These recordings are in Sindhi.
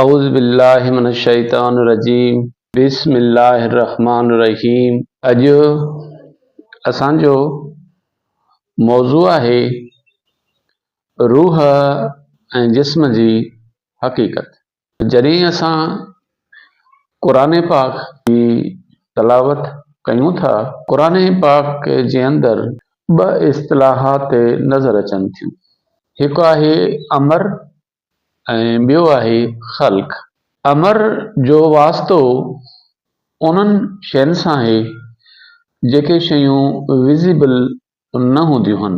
اعوذ بالله من الشيطان الرجيم بسم الله الرحمن الرحيم اڄ اسان جو موضوع آهي روح ۽ جسم جي حقيقت. جڏهن اسان قرآن پاڪ جي تلاوت ڪيون ٿا، قرآن پاڪ جي اندر ٻه اصطلاحات نظر اچن ٿيون، هڪ آهي امر ۽ ٻيو آهي خلق. امر جو واسطو انهن شين سان آهي، جيڪي شيون Visible نه هونديون هن.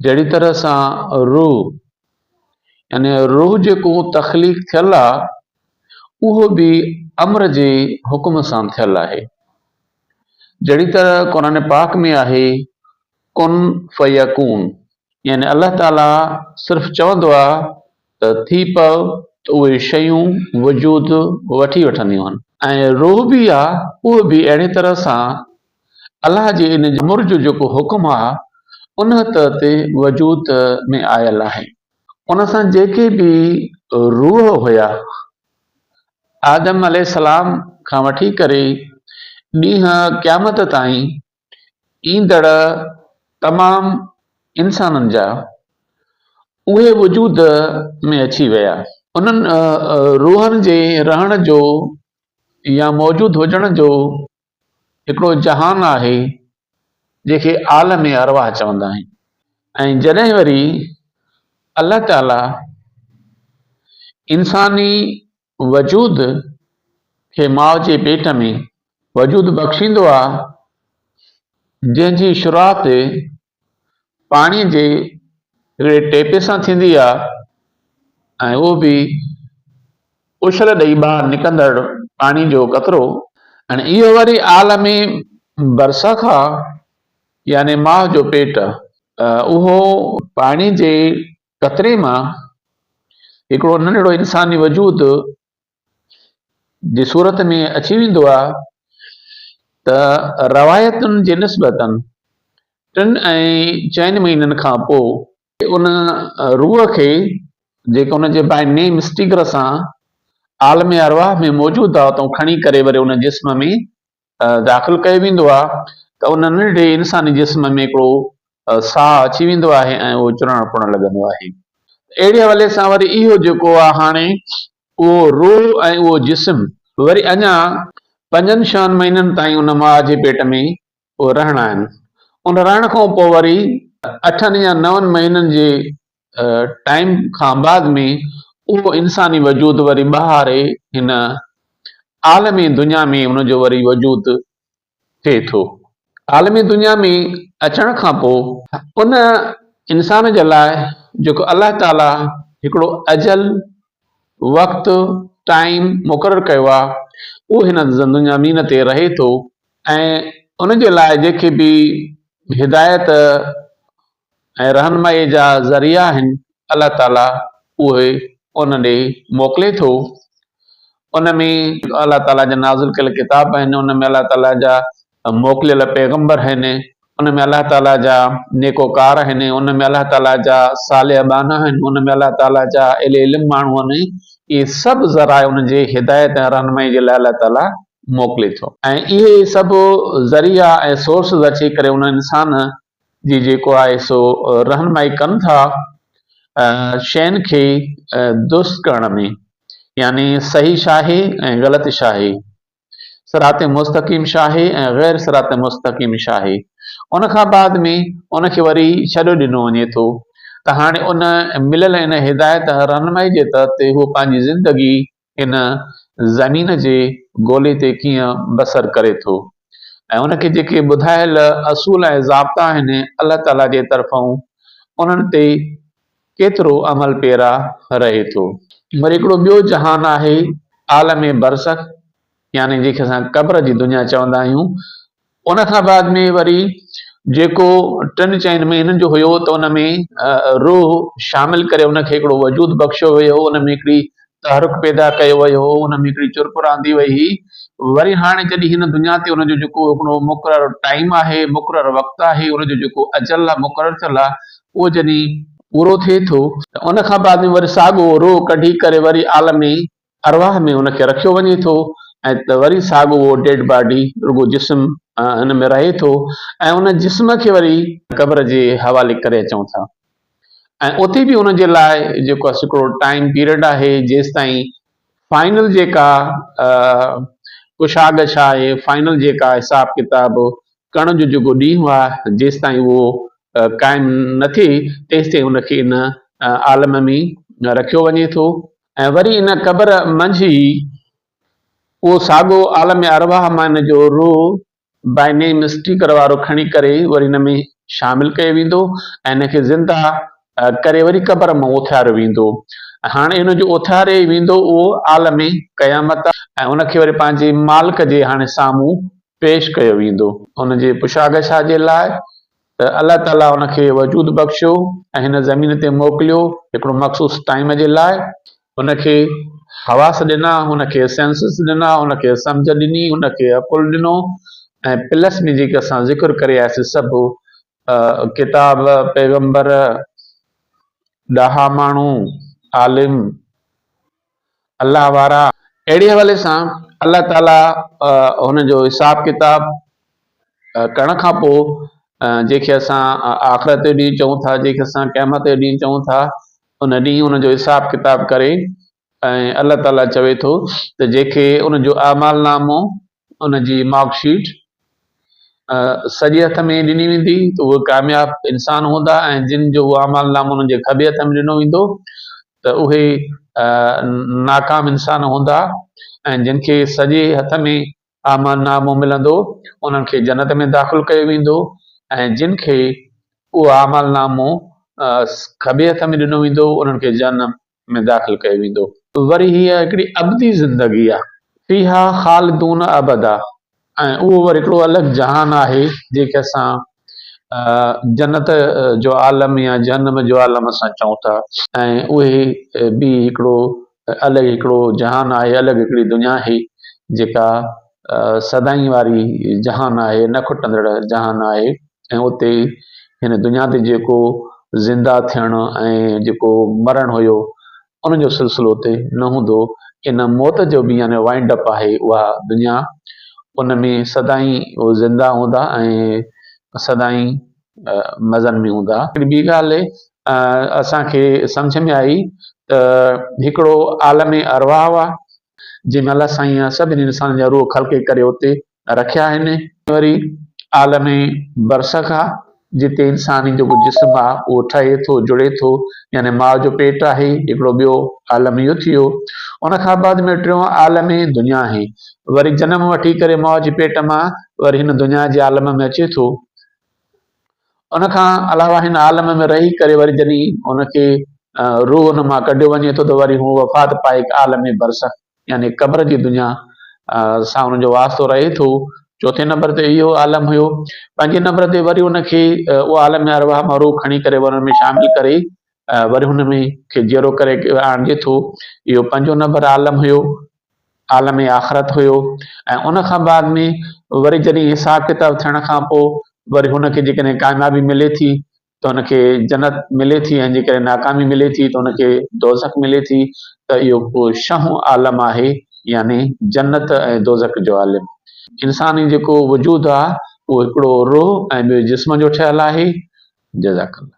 جهڙي طرح سان روح يعني روح جيڪو تخليق ٿيل آ اهو به امر جي حڪم سان ٿيل آهي. جهڙي طرح قرآن پاڪ ۾ آهي ڪن فيڪون يعني الله تعالي صرف چوندو آ ته ٿي پئو ته اهي شيون وجود وٺي وٺنديون هن. ۽ روح به آ اهو به اهڙي طرح سان الله جي ان امر جو جيڪو حڪم آ ان تحت وجود ۾ آيل آهي. ان سان جيڪي به روح هيا آدم عليه السلام کان وٺي ڪري ڏينهن قيامت تائين ايندڙ تمام انسانن جا اهي وجود ۾ اچي ويا. انهن روحن جي رهڻ جو يا موجود هجڻ جو هڪڙو جهان آهي جنهن کي عالم ارواح چوندا آهن ۽ جڏهن وري الله تعالي انساني وجود کي ماء جي پيٽ ۾ وجود بخشيندو آهي جنهن جي شروعات پاڻي جي هڪڙي ٽيپي سان ٿيندي آهي ۽ اهو به اڇل ڏئي ٻاهر نڪندڙ پاڻي جو قطرو ۽ اهو وري عالم برزخ آ يعني ماء جو پيٽ آ. اهو پاڻي جي قطري مان هڪڙو ننڍڙو انساني وجود جي صورت ۾ اچي ويندو آهي ته روايتن جي نسبتاً ٽن ۽ چئن مهينن کان پوء ان روح کي جيڪو ان جي باء نيم اسٽيڪر سان عالم ارواح ۾ موجود آهي اتان کڻي ڪري وري ان جسم ۾ داخل ڪيو ويندو آهي ته ان ننڍڙي انساني جسم ۾ هڪڙو ساهه اچي ويندو آهي ۽ اهو چرڻ پرڻ لڳندو آهي. اهڙي حوالي سان وري اهو جيڪو آهي هاڻي اهو روح ۽ اهو جسم وري اڃا پنجن ڇهن مهينن تائين ان ماء جي پيٽ ۾ اهي رهڻا آهن. ان رهڻ کان پوء وري اٺن يا نون مهينن جي ٽائيم کان بعد ۾ اهو انساني وجود وري ٻهاري هن عالمي دنيا ۾ ان جو وري وجود ٿئي ٿو. عالمي دنيا ۾ اچڻ کان پوء ان انسان جي لاء جيڪو الله تعاليٰ هڪڙو اجل، وقت، ٽائيم، مقرر ڪيو آهي اهو هن زمين تي رهي ٿو ۽ ان جي لاء جيڪي به هدايت ۽ رهنمائيء جا ذريعا آهن، الله تعاليٰ اهي ان ڏي موڪلي ٿو. ان ۾ الله تعاليٰ جا نازل ڪيل ڪتاب آهن، ان ۾ الله تعاليٰ جا موڪليل پيغمبر آهن، ان ۾ الله تعاليٰ جا نيڪوڪار آهن، ان ۾ الله تعاليٰ جا صالح ٻانها آهن، ان ۾ الله تعاليٰ جا اهل علم ماڻهو آهن، اهي سڀ ذرائع ان جي هدايت ۽ رهنمائي جي لاء الله تعاليٰ موڪلي ٿو ۽ اهي سڀ ذريعا ۽ سورسز اچي ڪري ان انسان جي جيڪو آهي سو رهنمائي ڪن ٿا شين کي درست ڪرڻ ۾ يعني صحيح ڇا آهي ۽ غلط ڇا آهي، صراط مستقيم ڇا آهي ۽ غير صراط مستقيم ڇا آهي. ان کان بعد ۾ ان کي وري ڇڏيو ڏنو وڃي ٿو ته هاڻي ان مليل ان هدايت ۽ رهنمائي جي تحت هو پنهنجي زندگي ان زمين جي گولي تي ڪيئن بسر ڪري ٿو ۽ ان کي جيڪي ٻڌايل اصول ۽ ضابطا آهن الله تعاليٰ جي طرفئون انهن تي ڪيترو عمل پيرا رهي ٿو. وري هڪڙو ٻيو جهان آهي عالم برزخ يعني جنهن کي اسان قبر جي دنيا چوندا آهيون ان کان بعد ۾ وري جيڪو ٽن چئن مهينن جو هيو ته ان ۾ روح شامل ڪري ان کي هڪڙو وجود بخشيو ويو هو، ان ۾ هڪڙي تحرڪ پيدا ڪيو ويو هو، ان ۾ هڪڙي چرپر آندي وئي هئي. وري هاڻي جڏهن هن دنيا تي ان جو جيڪو هڪڙو مقرر ٽائيم آهي، مقرر وقت آهي، ان جو جيڪو اجل آهي مقرر ٿيل آهي، اهو جڏهن پورو ٿئي ٿو ته ان کان بعد ۾ وري ساڳو روح ڪڍي ڪري وري عالم. ارواح ۾ ان کي رکيو وڃي ٿو ۽ ته وري ساڳو اهو ڊيڊ باڊي رڳو جسم ان ۾ رهي ٿو ۽ ان جسم کي وري قبر جي حوالي ڪري اچون ٿا ۽ اتي به ان جي لاء جيڪو آهي هڪڙو ٽائيم پيريڊ آهي جيستائين فائنل جيڪا ڪشاگش آهي فائنل جيڪا حساب ڪتاب ڪرڻ جو جيڪو ڏينهن آهي جيستائين اهو قائم نه ٿئي تيستائين ان کي ان عالم ۾ رکيو وڃي ٿو ۽ وري ان قبر منجهه ئي اهو ساڳو عالم ارواح مان ان جو روح باء نيم اسٽيڪر وارو کڻي ڪري وري ان ۾ شامل ڪيو ويندو ۽ ان کي زنده ڪري وري قبر مان اٿاريو ويندو ۽ هاڻي ان جو اٿاري ويندو اهو عالم قيامت ۽ ان کي وري پنهنجي مالڪ جي هاڻي سامهون پيش ڪيو ويندو. ان جي پڇاڳڇا جي لاء ته الله تعالي ان کي وجود بخشيو ۽ هن زمين تي موڪليو هڪڙو مخصوص ٽائيم جي لاء هن کي حواس ڏنا، هن کي سينسز ڏنا، هن کي سمجهه ڏني، هن کي عقل ڏنو ۽ پلس ۾ جيڪي اسان ذڪر ڪري آياسين سڀ ڪتاب، پيغمبر، ڏاها ماڻهو، عالم، الله وارا. اهڙي حوالي سان الله تعالي هن جو حساب ڪتاب ڪرڻ کان پوء جنهن کي اسان آخرت جو ڏينهن چئون ٿا، جنهن کي اسان قيامت جو ڏينهن چئون ٿا، ان ڏينهن ان جو حساب ڪتاب ڪري ۽ الله تعاليٰ چوي ٿو ته جنهن کي ان جو اعمال نامو ان جي مارڪ شيٽ سڄي هٿ ۾ ڏني ويندي ته اهي ڪامياب انسان هوندا ۽ جن جو اهو اعمال نامو انهن جي کٻي هٿ ۾ ڏنو ويندو ته اهي ناڪام انسان هوندا ۽ جن کي سڄي هٿ ۾ اعمال نامو ملندو انهن کي جنت ۾ داخل ڪيو ويندو ۽ جن کي اهو اعمال نامو کٻي هٿ ۾ ڏنو ويندو انهن کي جهنم ۾ داخل ڪيو ويندو. وري هيء هڪڙي ابدي زندگي آهي. فيها خالدون ابدا ۽ اهو وري هڪڙو الڳ جهان آهي جنهن کي اسان جنت جو عالم يا جهنم جو عالم اسان چئون ٿا ۽ اهي به هڪڙو الڳ هڪڙو جهان آهي الڳ هڪڙي دنيا آهي جيڪا سدائين واري جهان آهي نه کٽندڙ جهان آهي ۽ اتي هن دنيا تي جيڪو زنده ٿيڻ ۽ جيڪو مرڻ هيو ان جو سلسلو اتي نه هوندو ان موت جو به يعني وائنڊ اپ آهي اها دنيا ان ۾ سدائين اهي زنده هوندا ۽ سدائين مزن ۾ هوندا. هڪڙي ٻي ڳالهه اسان کي سمجهه ۾ آئي ته هڪڙو عالم ارواح آهي جنهن ۾ الله سائين سڀني انسانن جا روح خلقي ڪري اتي رکيا آهن. وري عالم برزخ آ جتي انساني جيڪو جسم آ اهو ٺهي ٿو جڙي ٿو يعني ماء جو پيٽ آهي هڪڙو ٻيو عالم اهو ٿي ويو ان کان بعد ۾ ٽيون عالم دنيا آهي وري جنم وٺي ڪري ماء جي پيٽ مان وري هن دنيا جي عالم ۾ اچي ٿو ان کان علاوه هن عالم ۾ رهي ڪري وري جڏهن ان کي روح ان مان ڪڍيو وڃي ٿو ته وري هو وفات پائي عالم برزخ يعني قبر جي دنيا سان ان جو واسطو رهي ٿو. چوٿين نمبر تي اهو عالم هيو. پنجين نمبر تي وري ان کي اهو عالم ارواح مان روح کڻي ڪري وري ان ۾ شامل ڪري وري هن ۾ کي جيئرو ڪري آڻجي ٿو. اهو پنجون نمبر عالم هيو. عالم آخرت هيو ۽ ان کان بعد ۾ وري جڏهن حساب ڪتاب ٿيڻ کان پوء وري هن کي جيڪڏهن ڪاميابي ملي ٿي ته ان کي جنت ملي ٿي ۽ جيڪڏهن ناڪامي ملي ٿي ته ان کي دوزخ ملي ٿي ته اهو ڪو شهون عالم آهي يعني جنت ۽ دوزخ جو عالم. انساني جيڪو وجود آهي اهو هڪڙو روح ۽ ٻيو جسم جو ٺهيل آهي. جزاڪ الله.